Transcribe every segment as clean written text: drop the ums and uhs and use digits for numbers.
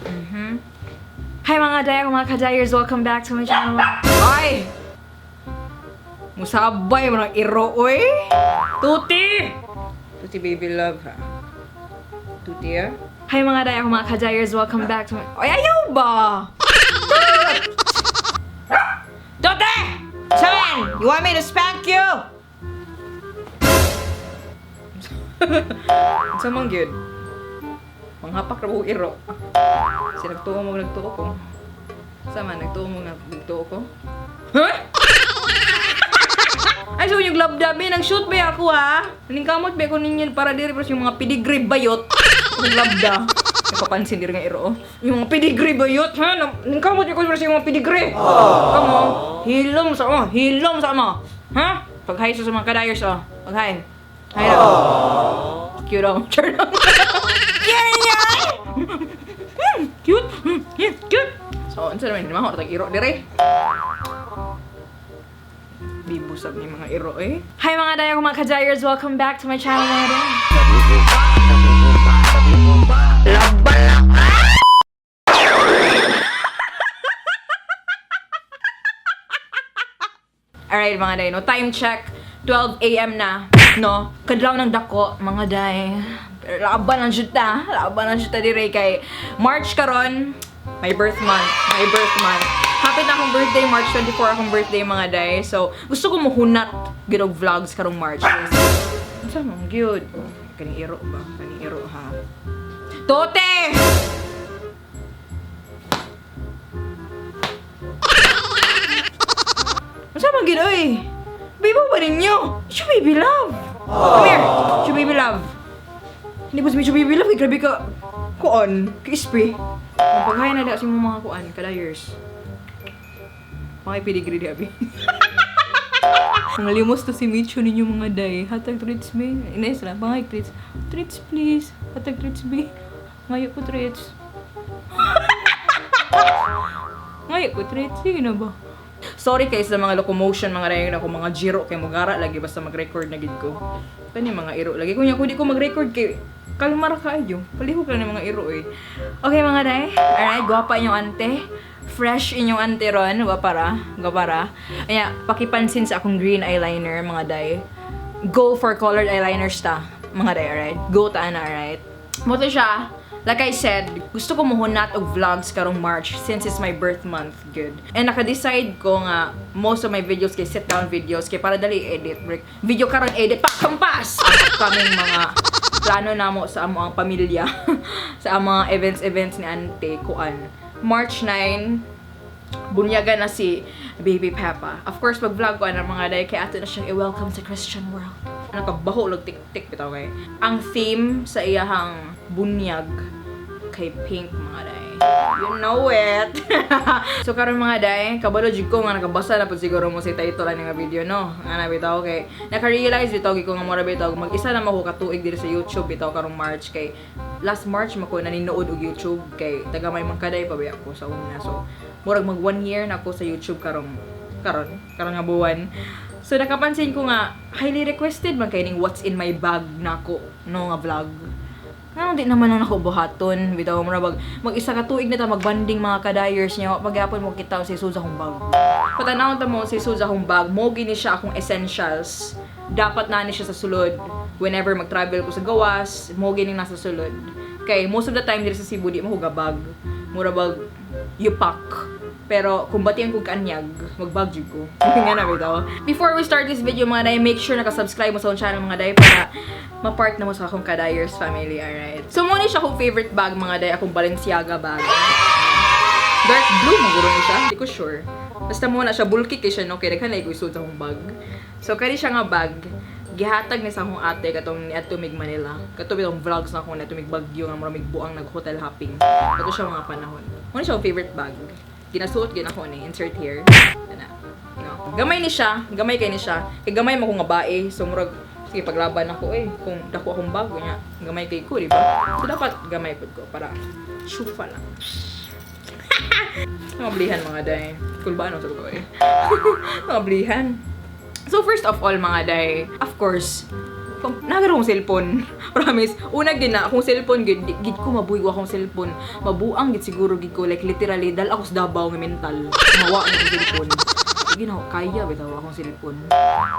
Hi mga day, mga kadayers, welcome back to my channel. Ay! Musabay mo ng iro, oy! Tuti! Tuti, baby love, ha? Tuti, ah? Hi mga day, mga kadayers, welcome back to my. Ay, ayaw ba? Tuti! Samen! You want me to spank you? Sa mang gyud? Manghapak ra ko iro. Kasi nagtuo mo nagtuo ko. Sama, nagtuo mo nagtuo ko? Huh? Ay, so yung labdabi, nag-shoot ba ako ha? Naningkamot ba ako ninyo para diri pero yung mga pedigree bayot. Yung labda. Napapansin diri nga iro. Oh. Yung mga pedigree bayot ha? Ningkamot ko pero yung mga pedigree. Come on. Hilom sa mo, hilom sa mo. Ha? Pag-hi sa mga kadayers oh. Pag-hi. Hi daw. Cute oh. Char lang. Cute yan! Cute. Cute. So, unsa naman ni tag iro dire? Bibusab ni mga iro eh. Hi mga day, mga kadayers, welcome back to my channel, mga day. Alright mga day, no? Time check, 12 a.m. na, no? Kadlaw ng dako, mga day. Pero laban ang syuta, laban ang syuta dire kay March karon, my birth month, my birth month. Hapit na akong birthday, March 24 akong birthday, mga day. So, gusto ko muhunat gid og vlogs karong March. Unsa man gyud? Kaning iro ba? Kaning iro ha. Tote! Unsa man gid oy? Bibo ba ninyo? It's your baby love. Come here. It's your baby love. Hindi po si your baby love. Kay grabe ka. Kuan. Kiispi. Paghay na da sa imong mga kuan. Kadayers. Mga pedigree di abi. Mga limos to si Micho ninyo mga day. Hatag treats me. Ines lang. Mga treats. Treats please. Hatag treats be. Ngayo ko treats. Ngayo ko treats. Sige na ba? Sorry kay sa mga locomotion, mga rayon ako, mga jiro kay mugara lagi basta mag-record na gid ko. Kani mga iro lagi kunya kung di ko mag-record kay kalmar kaayo. Palihog lang ni mga iro eh. Okay mga day, alright, gwapa inyong ante. Fresh inyong ante ron, gwapa ra, gwapa ra. Anya, pakipansin sa akong green eyeliner, mga day. Go for colored eyeliners ta, mga day, alright? Go ta na, alright? Moto siya, like I said, gusto ko muhunat og vlogs karong March since it's my birth month, good. And naka-decide ko nga most of my videos kay sit down videos kay para dali edit break. Video karon edit pa kampas. Ang upcoming mga plano namo sa amo ang pamilya sa ang mga events events ni ante kuan. March 9 bunyagan na si Baby Peppa. Of course, mag-vlog ko ang mga day kay ato na siyang i-welcome sa Christian world. Nakabaho lang tik-tik bitaw kay. Ang theme sa iyahang bunyag kay pink, mga day. You know it. So karon mga day, kabalo jud ko nga nakabasa na pud siguro mo sa title ani nga video no. Nga na bitaw kay naka-realize bitaw ko nga mura bitaw mag-isa na mo ko katuig diri sa YouTube bitaw karong March kay last March mo ko naninood og YouTube kay taga may mangkaday pa ba ako sa una. So murag mag one year na ako sa YouTube karong karon karon nga buwan. So nakapansin ko nga highly requested man kay ning what's in my bag nako no nga vlog. Nga di naman na nako buhaton bitaw mura bag mag-isa ka tuig na ta magbanding mga kadayers niya pagyapon mo kita si Suza akong bag. Patanawon ta mo si Suza akong bag mo gini siya akong essentials. Dapat na ni siya sa sulod whenever mag-travel ko sa gawas, mo gini nasa sulod. Kay most of the time diri sa Cebu di mo ko gabag. Mura bag yupak. Pero kung batian ko kaanyag, magbag jud ko. Nga na bitaw. Before we start this video mga day, make sure naka-subscribe mo sa akong channel mga day para ma-part na mo sa akong kadayers family, alright? So mo ni siya akong favorite bag mga day, akong Balenciaga bag. Dark blue maguro ni siya, hindi ko sure. Basta mo na siya bulky kay siya no, kay daghan na ko isud sa akong bag. So kani siya nga bag, gihatag ni sa akong ate katong niadto mig Manila. Kato bitong vlogs na ako niadto mig Baguio nga mura mig buang nag hotel hopping. Kato siya mga panahon. Mo ni siya akong favorite bag. Ginasuot gyud ako ni insert here. Ana. No. Gamay ni siya, gamay kay ni siya. Kay gamay mo ko nga bae, so murag sige paglaban ako eh kung dako akong bag nya, gamay kay ko, di ba? So dapat gamay pud ko para chufa lang. Mga blihan mga day. Kulba ano sa ko eh. Mga blihan. So first of all mga day, of course, Nagaro akong cellphone. Promise. Una gid na akong cellphone gid di gid ko mabuhi wa akong cellphone. Mabuang gid siguro gid ko, like literally dal ako sa Davao nga mental. Mawa na akong cellphone. Di na ako kaya bitaw akong cellphone.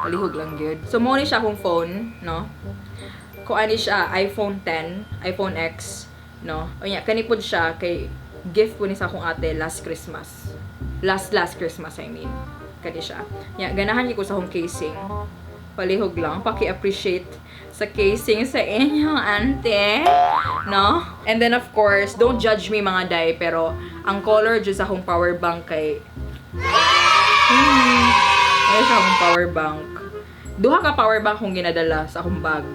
Palihog lang gyud. So mo ni siya akong phone, no? Ko ani siya iPhone 10, iPhone X, no? Unya kani pod siya kay gift po ni sa akong ate last Christmas. Last last Christmas, I mean. Kani siya. Nya ganahan ko sa akong casing. Palihog lang, paki-appreciate sa casing sa inyong ante, no? And then of course, don't judge me, mga day, pero ang color jud sa akong power bank kay ayun siya akong power bank. Duha ka power bank kong ginadala sa akong bag.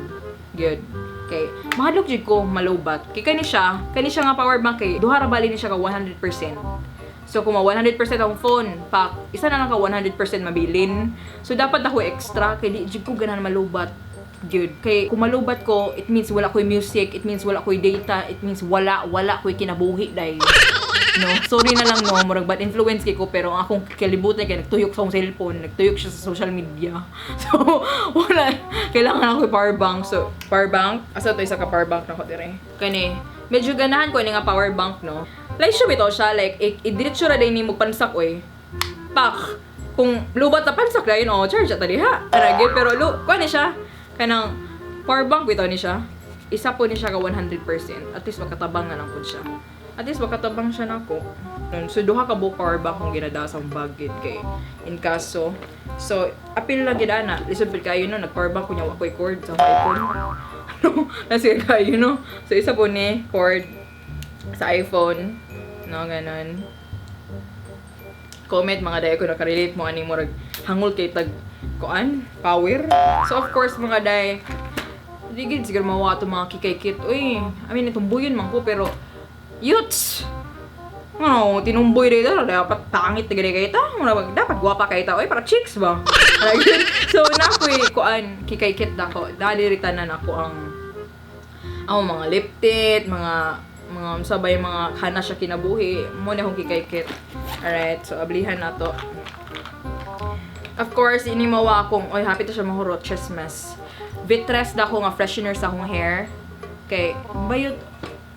Good. Kay mahadlok jud ko malobat. Kay kani siya nga power bank kay duha ra bali ni siya ka 100%. So kung ma 100% akong phone, pak, isa na lang ka 100% mabilin. So dapat ako extra kay di jud ko ganahan malobat. Good. Kay kung malobat ko, it means wala ko'y music, it means wala ko'y data, it means wala ko'y kinabuhi dai. No, sorry na lang, no, murag bad influence kay ko, pero ang akong kalibutan kay nagtuyok sa akong cellphone, nagtuyok siya sa social media. So, wala, kailangan ako power bank. So, power bank, asa to isa ka power bank nako dire? Kani, medyo ganahan ko ani nga power bank, no. Like siya bitaw siya, like idiretso ra day nimo pansak oy. Pak. Kung lubat na pansak dayon, oh, charge ta diha. Ara gyud, pero lu, kuan ni siya kanang power bank bitaw ni siya. Isa po ni siya ka 100%. At least makatabang na lang pud siya. At least makatabang siya nako. Nun, so duha ka buok power bank kung ginadala sa akong bag gid kay in kaso. So apil lang gid ana. Lisod pud kayo, no, nag power bank ko niya wa koy cord sa akong iPhone. No, nasi kayo, no. So isa po ni cord sa iPhone. No, ganon. Comment, mga day, ko nakarelate mo aning murag hangol kay tag kuan power. So of course, mga day, di gid siguro mawa ato mga kikay kit. Uy, I mean, itumbuyon man ko pero yuts. Ano, tinumboy dito, dapat pangit na gani kay ta. Mura dapat gwapa kay ta. Oy, para chicks ba? So, na ako'y kuan, kikay kit nako. Dali tanan ako ang mga lip tint, mga sabay mga hana siya kinabuhi. Mo na akong kikay kit. Alright, so ablihan na to. Of course, ini mawa akong, oy, happy to siya mahurot, chismes. Vitres da ko nga freshener sa akong hair. Kay, bayot,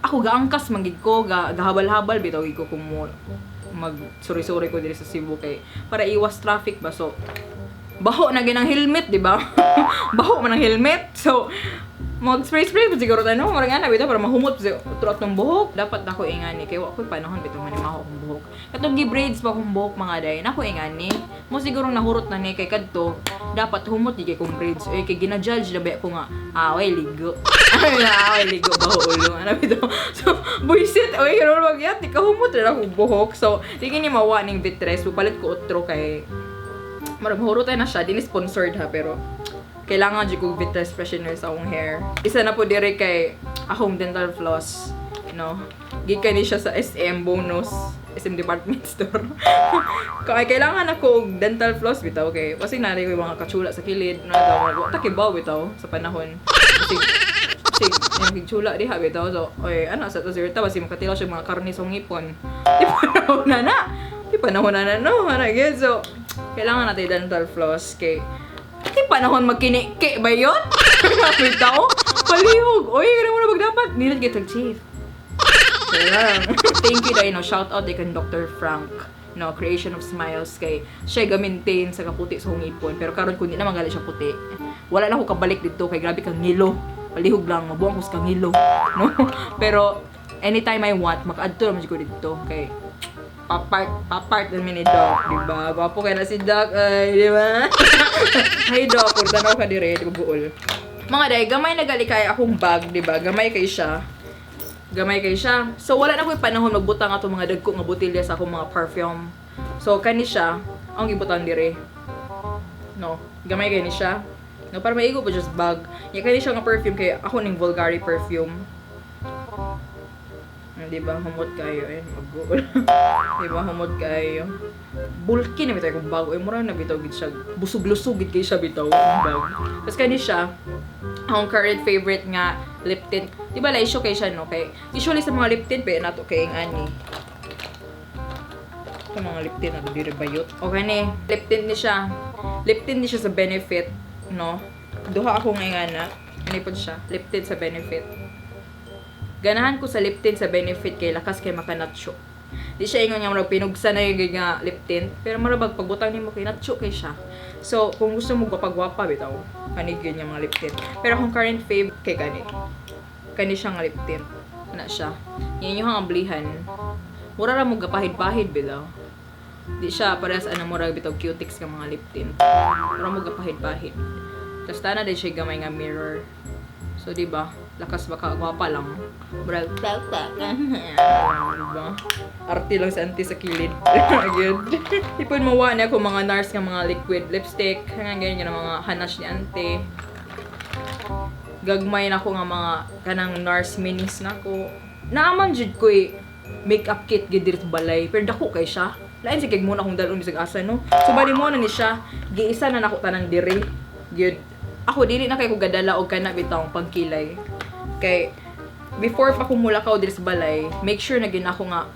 ako gaangkas man gid ko, gahabal-habal bitaw gid ko kung mo mag suri-suri ko diri sa Cebu kay para iwas traffic ba. So baho na ginang helmet, di ba? Baho man ang helmet. So mag spray spray pa siguro tayo, no? Murag ana bitaw para mahumot sa throughout ng buhok. Dapat ako ingani kay wa ko'y panahon bitaw manimaho akong buhok. Katong gi-braids pa akong buhok, mga day, nako ingani. Mo siguro nahurot na ni kay kadto dapat humot di kay kong braids. Eh kay gina-judge na ba ko nga away ligo. Ay, away ligo baho ulo. Ano bitaw. So buisit oy karon magyat di ka humot ra akong buhok. So di kini mawa ning Vitres, palit ko otro kay marag mahurot na siya. Di ni sponsored ha, pero kailangan jud kog Vitres freshener sa akong hair. Isa na po dire kay akong dental floss, no? Gikan ni siya sa SM bonus, SM department store. Kaya kailangan ako og dental floss bitaw kay kasi nari ko yung mga katsula sa kilid, no, daw wa ta kibaw bitaw sa panahon. Sig sig yung chula diha bitaw, so oy ano sa to sir ta basi makatilaw siya mga karne sa ngipon. Di panahon na na. Di panahon na na, no. Ano gyud, so kailangan natin dental floss kay di panahon magkiniki ba yun? Bitaw? Palihog. Oy, ganun mo na bag dapat. Nilit kita chief. Lang. Thank you dahil, no, shout out kay Dr. Frank, no, Creation of Smiles, kay siya ga-maintain sa kaputi sa hungipon, pero karon kun di na magali siya puti, wala na ko kabalik dito kay grabe kang ngilo. Palihog lang, mabuang ko sa kangilo, no? Pero anytime I want, makaadto naman ko dito kay papart papart na ni Doc, di ba? Gwapo kay na si Doc, ay, di ba? Hi Doc, kung tanaw ka dire, di ba buol? Mga day, gamay na gali kay akong bag, di ba? Gamay kay siya. Gamay kay siya. So wala na ko'y panahon magbutang ato mga dagko nga botelya sa akong mga perfume. So kani siya, ang gibutang dire. No, gamay kay ni siya. No, para maigo pa just bag. Nya kani siya nga perfume kay ako ning Bulgari perfume. Di ba humot kayo eh, mag di ba humot kayo? Bulky na bitaw kung bago eh, mura na bitaw gid siya. Busog-lusog gid kay siya bitaw ang bag. Tapos kani siya, akong current favorite nga lip tint. Di ba laisyo kay siya, no? Kay usually sa mga lip tint pa nato kay ang ani. Ito mga lip tint nato diri bayot. Okay ni, lip tint ni siya. Lip tint ni siya sa Benefit, no? Duha ako nga ana. Kani pod siya, lip tint sa Benefit. Ganahan ko sa lip tint sa Benefit kay lakas kay makanatso. Di siya ingon nga murag pinugsa na yung nga lip tint, pero murag pagbutang nimo kay natso kay siya. So, kung gusto mo gwapa-gwapa bitaw, kani gyud nga mga lip tint. Pero akong current fave kay kani. Kani siya nga lip tint. Ana siya. Yan yung ablihan. Mura ra mo gapahid-pahid bitaw. Di siya parehas ana murag bitaw cutics nga mga lip tint. Mura mo gapahid-pahid. Tapos tana din siya gamay nga mirror. So, di ba? Lakas baka gwapa lang. Murag tak tak. Diba? Arte lang sa auntie sa kilid. Good. Ipon mawa na ako mga NARS nga mga liquid lipstick. Hanggang ganyan nga mga hanash ni auntie. Gagmay na ako nga mga kanang NARS minis na ko. Naaman jud ko makeup kit gid diri sa balay pero dako kay siya. Lain si kay muna akong dalon bisag asa, no. So bali mo na ni siya, giisa na nako tanan diri. Gyud. Ako dili na kay ko gadala og kana bitawng pangkilay. Kay before pa ko mulakaw diri sa balay, make sure na gid ako nga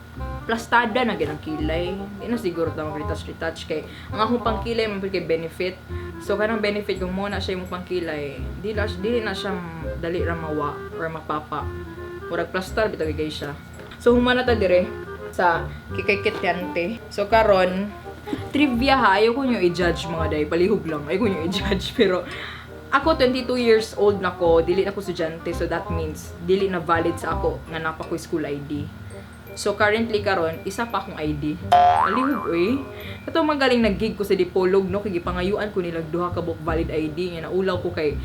plastada na gid ang kilay. Di na siguro ta mag-retouch retouch kay ang akong pangkilay man pud kay Benefit. So kanang Benefit, kung mo na siya imong pangkilay, di na siya dali ra mawa or mapapa. Murag plastar bitaw kay siya. So humana ta dire sa kikay ante. So karon trivia ha, ayaw ko nyo i-judge, mga day, palihog lang, ayaw ko nyo i-judge, pero ako 22 years old na ko, dili na ko estudyante, so that means dili na valid sa ako nga napa ko school ID. So currently karon, isa pa akong ID. Palihog oy. Kato magaling nag-gig ko sa Dipolog, no, kay gipangayuan ko nilang duha ka buok valid ID nga naulaw ko kay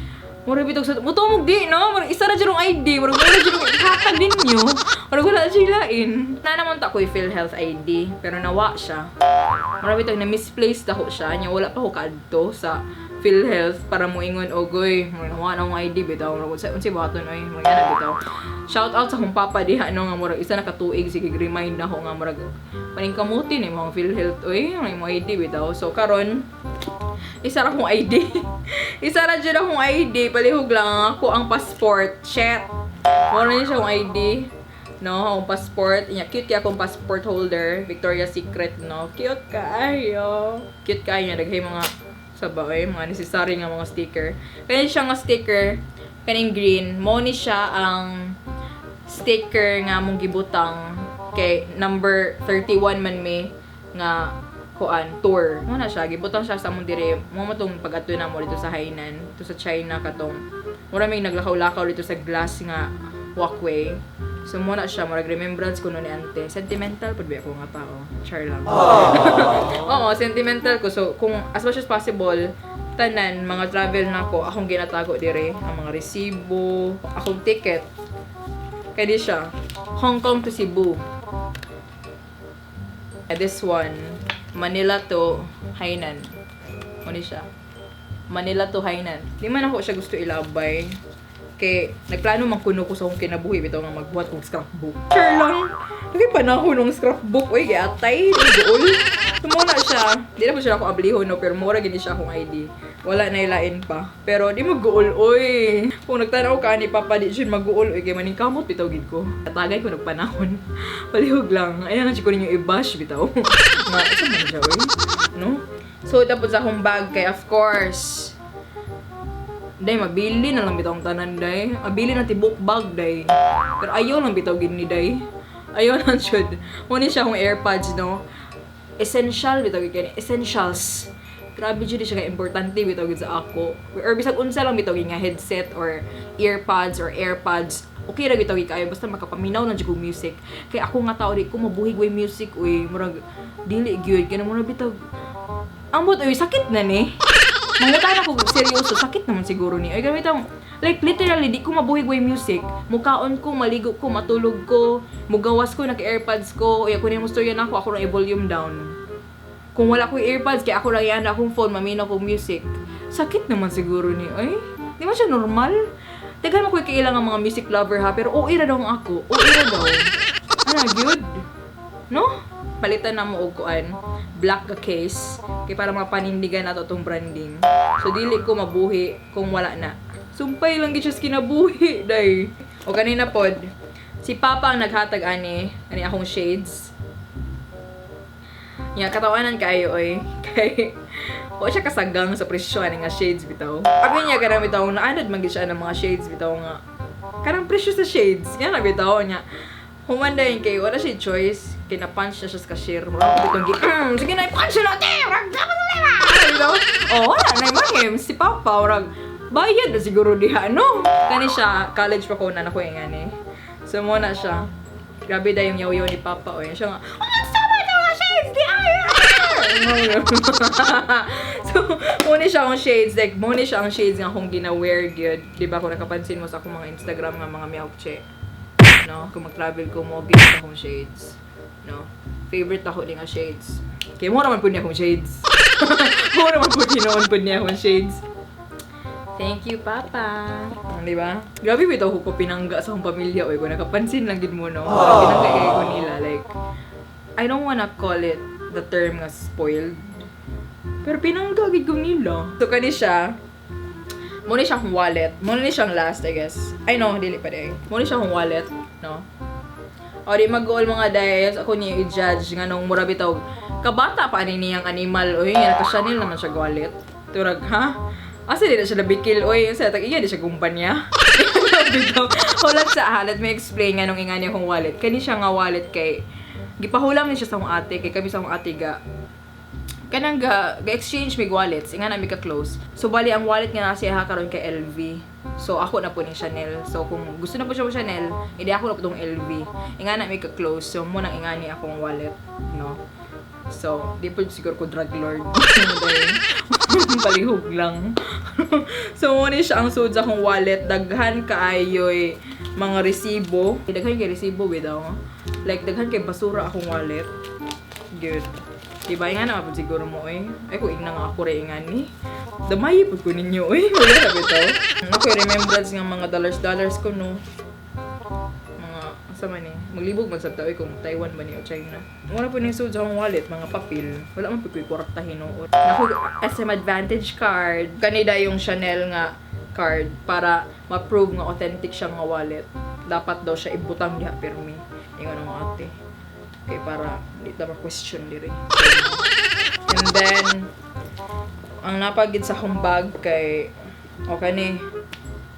mura bitog sa mutumog di, no, mura isa ra jud ang ID, mura wala jud ang hatag ninyo. Mura wala siya lain. Na naman ta ko'y PhilHealth ID, pero nawa siya. Mura bitog na misplaced ako siya, nya wala pa ko kaadto sa PhilHealth para moingon, "Ogoy, mura nawa na akong ID bitaw, mura sa unsay buhaton oy," mura ana bitaw. Shout out sa akong papa diha, no, nga murag isa na ka tuig sige remind na ako nga murag paningkamuti ni mga PhilHealth oy, mo ID bitaw. So karon isa ra akong ID. Isa ra jud akong ID, palihog lang ako ang passport. Shit. Mao na siya akong ID. No, akong passport. Inya cute kay akong passport holder, Victoria's Secret, no. Cute kaayo. Cute kaayo niya, daghay mga sa ba eh, mga necessary nga mga sticker. Kani siya nga sticker, kaning green, mo ni siya ang sticker nga mong gibutang kay number 31 man may nga kuan tour. Mo na siya gibutang siya sa among dire mo mo tong pag-adto na mo dito sa Hainan, dito sa China, katong mura may naglakaw-lakaw dito sa glass nga walkway. So mo na siya murag remembrance ko no ni ante. Sentimental pud ba ako nga tao. Char lang. Oo, sentimental ko. So kung as much as possible, tanan mga travel nako akong ginatago dire, ang mga resibo, akong ticket. Kaya di siya. Hong Kong to Cebu. This one, Manila to Hainan. Ano siya? Manila to Hainan. Di man ako siya gusto ilabay. Kay nagplano man kuno ko sa akong kinabuhi bitaw nga magbuhat kong scrapbook. Sure lang. Lagi pa na ako nung scrapbook. Uy, giatay. Uy, gool. Tumuna siya. Di na po siya ako ablihon, no, pero mura gini siya akong ID. Wala na ilain pa. Pero di mag-guol, oy. Kung nagtanaw ka ni Papa, di siya mag-guol, oy. Kay maning kamot, bitaw gid ko. Tagay ko nagpanahon. Palihog lang. Ayan nga, ko ninyo i-bash, bitaw. Nga, isa man siya, oy. No? So, tapos akong bag kay, of course, day, mabili na lang bitaw ang tanan, day. Mabili na tibok bag, day. Pero ayaw lang bitaw gid ni, day. Ayaw lang should. Muna siya akong AirPods, no? Essential bitaw gid kani. Essentials. Grabe jud siya ka importante bitaw gid sa ako. Or bisag unsa lang bitaw gid nga headset or earpods or AirPods. Okay ra bitaw gid kaayo basta makapaminaw na jud kog music. Kay ako nga tao, di ko mabuhig way music uy, murag dili gyud kay murag bitaw ambot uy, sakit na ni. Mangutan ako seryoso, sakit naman siguro ni. Ay gamit ang like literally di ko mabuhig way music. Mukaon ko, maligo ko, matulog ko, mugawas ko, naka-AirPods ko, uy ako ni mo storya nako, ako rang i-volume down. Kung wala ko earpods, kaya ako lang yan akong phone, maminaw kong music. Sakit naman siguro ni. Ay, di man siya normal. Daghan mo ko kailangan mga music lover ha, pero OA ra daw ang ako. OA ra daw. Ana, good. No? Palitan na mo og kuan, black ka case kay para mapanindigan nato tong branding. So dili ko mabuhi kung wala na. Sumpay lang gid siya sa kinabuhi, day. O kanina pod, si Papa ang naghatag ani, ani akong shades. Ya, katawanan kayo oy. Kay Wa siya kasagang sa presyo ani nga shades bitaw. Abi niya kanang bitaw naanad man gid siya ng mga shades bitaw nga kanang presyo sa shades. Nga na bitaw niya. Human dayon kay wala siya choice. Kina-punch na siya sa cashier. Murag bitong gi, "Sige na, i-punch na natin. Murag, dapat na lang." Bitaw. Oh, wala na mahim. Si Papa, murag, bayad na siguro diha, no? Kani siya, college pa ko na nako yung ani. So, mo na siya. Grabe da yung yaw-yaw ni Papa. O, yun siya nga, "Oh, sama ito mga shades, di ay!" So, muna siya ang shades. Like, muna siya ang shades nga akong gina-wear gyud. Di ba kung nakapansin mo sa akong mga Instagram nga mga milkche? No? Kung mag-travel ko mo, gid akong shades. No? Favorite ako din nga shades. Kaya mo naman po niya akong shades. Mo naman po tinuon po niya akong shades. Thank you, Papa. Di ba? Grabe bitaw ko pinangga sa akong pamilya. Oy, kung nakapansin lang gid mo, no? Pinangga kay ko nila. Like, I don't wanna call it the term nga spoiled. Pero pinangga gid ko nila. So, kani siya, mo ni siya akong wallet. Mo ni siyang last, I guess. Ay, no, dili pa din. Mo ni siya akong wallet, no? O, di mag-goal mga dahil ako niya i-judge nga nung mura bitaw. Kabata pa ani niyang animal. Oy, nga naka-Chanel naman siya wallet. Turag, ha? Asa di na siya nabikil? Oy, sa tag iya di siya kumpanya. Bitaw. Hulat sa ha, let me explain nga nung ingani akong wallet. Kani siya nga wallet kay gipahulam ni siya sa akong ate kay kami sa akong ate ga kanang ga exchange mig wallets inga na mi ka close. So bali ang wallet nga nasa iya karon kay LV. So ako na po ni Chanel. So kung gusto na po siya mo Chanel, hindi ako na po tong LV. Inga na mi ka close. So mo nang ingani akong wallet, no? So, di po siguro ko drug lord. Palihog lang. So, mo ni siya ang sud sa akong wallet. Daghan kaayo'y mga resibo. Daghan kay resibo bitaw. Like, daghan kay basura akong wallet. Good. Diba, nga naman po siguro mo eh. Ay, kung ingna nga ako rin nga ni. Damay po ko ninyo eh. Wala na bitaw. Ako remembrance nga mga dollars dollars ko, no. Mga, asa man eh. Maglibog man sa tao eh, kung Taiwan ba ni o China. Wala po ni sud sa akong wallet, mga papel. Wala man po ko'y kwarta hinuon. Naku, SM Advantage card. Kanida yung Chanel nga card para ma-prove nga authentic siya nga wallet. Dapat daw siya ibutang diha pirmi. Ingon ang ate. Okay, para hindi ta ma-question diri. And then, ang napagid sa akong bag kay, okay ni,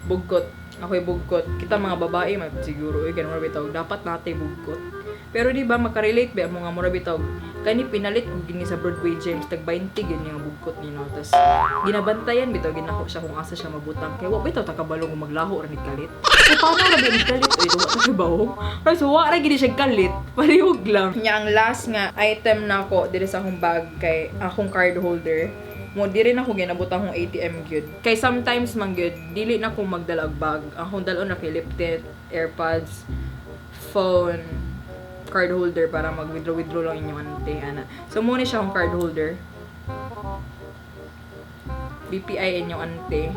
bugkot. Ako'y bugkot. Kita mga babae, man siguro, eh, ganun bitaw. Dapat natay bugkot. Pero di ba, makarelate ba ang mga mura bitaw? Kani pinalit ko gini sa Broadway Gems, tag 20 gini nga bugkot ni no. Tas ginabantayan bitaw ginako siya kung asa siya mabutang. Kay wa bitaw ta kabalo kung maglaho ra ni kalit. So paano ra ba ni kalit? Oy, wa ta kabaw. Pero so wa ra gini siya kalit. Palihog lang. Nya ang last nga item nako diri sa akong bag kay akong card holder mo. Diri na ko ginabutang akong ATM gyud. Kay sometimes man gyud dili na ko magdala og bag. Ang akong dalon na kay lip tint, AirPods, phone, card holder para mag-withdraw withdraw lang inyong ante ana. So mo ni siya akong card holder. BPI inyong ante.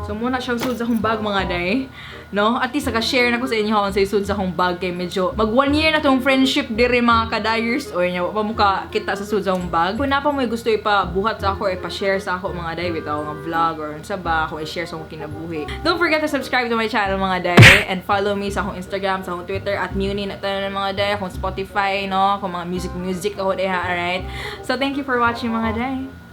So muna siyang sud sa akong bag, mga day. No? At least naka-share na ko sa inyo kung sa sud sa akong bag kay medyo mag one year na tong friendship dire, mga kadayers. O nya pa mo ka kita sa sud sa akong bag. Kung na pa mo gusto ipa buhat sa ako, ipa-share sa ako, mga day, bitaw nga vlog or unsa ba ako i-share sa akong kinabuhi. Don't forget to subscribe to my channel, mga day, and follow me sa akong Instagram, sa akong Twitter @Muni na tanan mga day, akong Spotify, no, akong mga music music ako diha, alright? So thank you for watching, mga day.